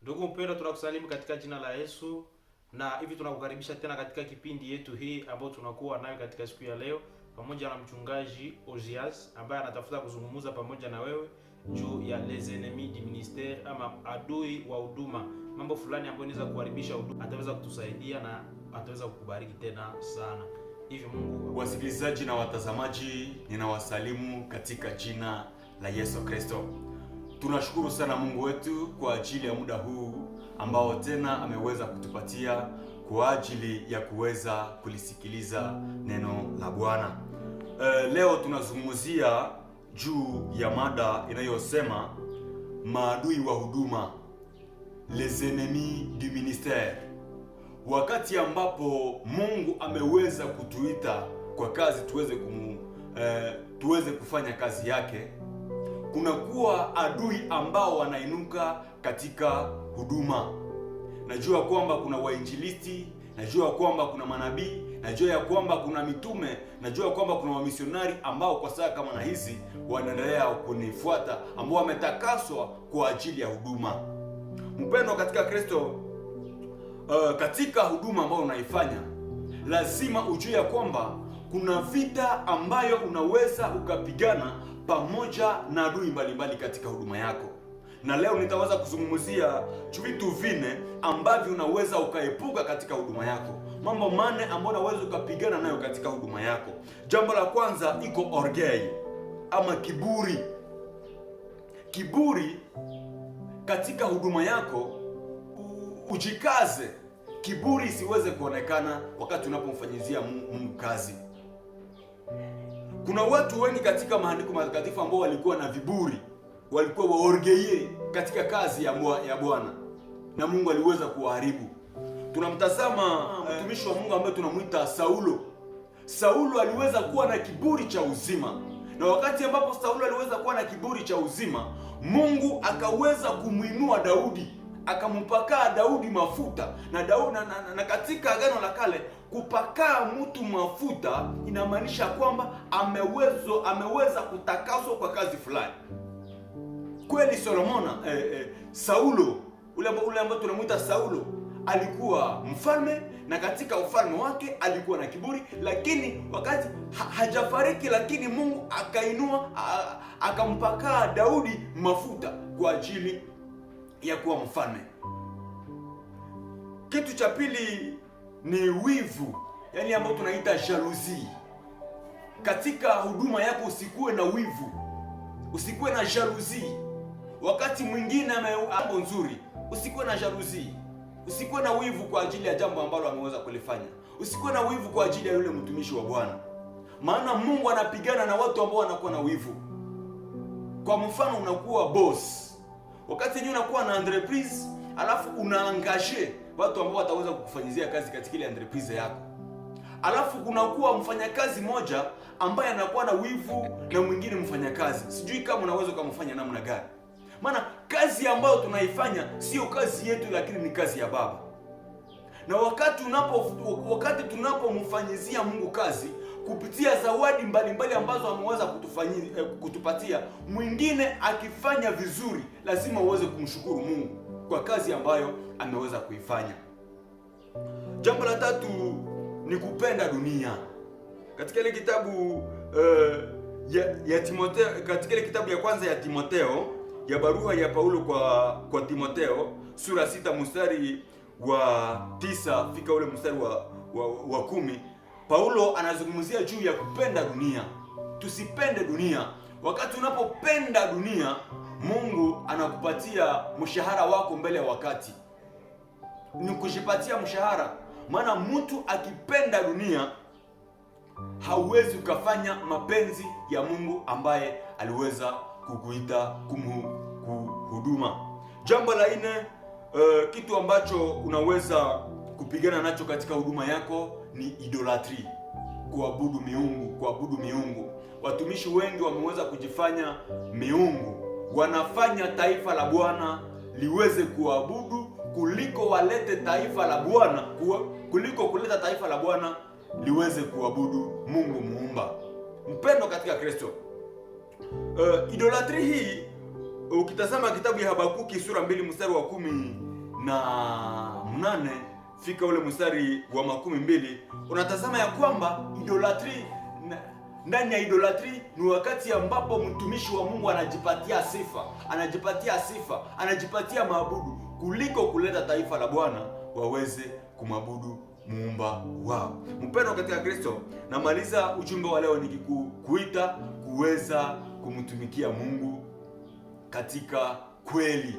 Ndugu mpendwa, tunakusalimu katika jina la Yesu na hivi tunakukaribisha tena katika kipindi yetu hii ambayo tunakuwa nayo katika siku ya leo pamoja na mchungaji Ozias ambaye anatafuta kuzungumza pamoja na wewe juu ya les ennemis du ministère ama adui wa huduma, mambo fulani ambayo inaweza kuharibisha huduma. Ataweza kutusaidia na ataweza kukubariki tena sana. Hivi Mungu Wasikilizaji na watazamaji, ninawasalimu katika jina la Yesu Kristo. Tunashukuru sana Mungu wetu kwa ajili ya muda huu ambao tena ameweza kutupatia kwa ajili ya kuweza kulisikiliza neno la Bwana. Leo tunazungumzia juu ya mada inayosema maadui wa huduma, les ennemis du ministère. Wakati ambapo Mungu ameweza kutuita kwa kazi tuweze kufanya kazi yake, kunakuwa adui ambao wanainuka katika huduma. Najua kwamba kuna wainjilisti, najua kwamba kuna manabii, najua ya kwamba kuna mitume, najua kwamba kuna wamisionari ambao kwa saa kama na hizi wanaendelea kunifuata, ambao wametakaswa kwa ajili ya huduma. Mpendwa katika Kristo, katika huduma ambayo unaifanya lazima ujue ya kwamba kuna vita ambayo unaweza ukapigana pamoja na adui mbalimbali katika huduma yako, na leo nitaweza kuzungumzia vitu vine ambavyo unaweza ukaepuka katika huduma yako, mambo mane ambayo unaweza ukapigana nayo katika huduma yako. Jambo la kwanza iko orgueil ama kiburi. Kiburi katika huduma yako, ujikaze kiburi isiweze kuonekana wakati unapomfanyizia Mungu kazi. Kuna watu wengi katika maandiko matakatifu ambao walikuwa na viburi, walikuwa waorgeye katika kazi ya Bwana na Mungu aliweza kuwaharibu. Tunamtazama mtumishi wa Mungu ambaye tunamwita Saulo. Saulo aliweza kuwa na kiburi cha uzima, na wakati ambapo Saulo aliweza kuwa na kiburi cha uzima, Mungu akaweza kumwinua Daudi, akampakaa Daudi mafuta na Daudi, na katika Agano la Kale kupakaa mtu mafuta inamaanisha kwamba ameweza kutakaswa kwa kazi fulani. Kweli Solomona, Saulo ule ambaye tunamuita Saulo alikuwa mfalme, na katika ufalme wake alikuwa na kiburi, lakini wakati hajafariki, lakini Mungu akainua akampakaa Daudi mafuta kwa ajili ya kuwa mfalme. Kitu cha pili ni wivu, yani ambayo tunaita jalousie. Katika huduma yako usikuwe na wivu, usikuwe na jalousie. Wakati mwingine mambo nzuri, usikuwe na jalousie, usikuwe na wivu kwa ajili ya jambo ambalo ameweza kulifanya, usikuwe na wivu kwa ajili ya yule mtumishi wa Bwana, maana Mungu anapigana na watu ambao wanakuwa na wivu. Kwa mfano, unakuwa boss wakati yenyewe unakuwa na entreprise, alafu unaangaje watu ambao wataweza kukufanyizia kazi katika ile entreprise yako, alafu kunakuwa mfanyakazi moja ambaye anakuwa na wivu na mwingine mfanyakazi, sijui kama unaweza ukamfanya namna gani. Maana kazi ambayo tunaifanya sio kazi yetu, lakini ni kazi ya Baba. Na wakati tunapomfanyizia Mungu kazi kupitia zawadi mbalimbali ambazo ameweza kutupatia, mwingine akifanya vizuri, lazima uweze kumshukuru Mungu kwa kazi ambayo ameweza kuifanya. Jambo la tatu ni kupenda dunia. Katika ile kitabu ya Timotheo, katika ile kitabu ya kwanza ya Timotheo, ya barua ya Paulo kwa Timotheo sura 6 mstari wa 9 fika ule mstari wa 10, Paulo anazungumzia juu ya kupenda dunia. Tusipende dunia. Wakati unapopenda dunia, Mungu anakupatia mshahara wako mbele ya wakati. Ni kujipatia mshahara, maana mtu akipenda dunia hauwezi ukafanya mapenzi ya Mungu ambaye aliweza kukuita kuhuduma. Jambo la nne, kitu ambacho unaweza kupigana nacho katika huduma yako ni idolatry, kuabudu miungu, kuabudu miungu. Watumishi wengi wameweza kujifanya miungu, wanafanya taifa la Bwana liweze kuabudu kuliko walete taifa la Bwana kuliko kuleta taifa la Bwana liweze kuabudu Mungu muumba. Mpendo katika Kristo, idolatri hii ukitazama kitabu ya Habakuki sura 2 mstari wa 10 18 fika ule mstari wa 20, unatazama ya kwamba idolâtrie, ndani ya idolâtrie ni wakati ambapo mtumishi wa Mungu anajipatia sifa, anajipatia sifa, anajipatia maabudu kuliko kuleta taifa la Bwana waweze kumwabudu muumba wao. Mpendwa katika Kristo, namaliza ujumbe wa leo nikikuita kuweza kumtumikia Mungu katika kweli.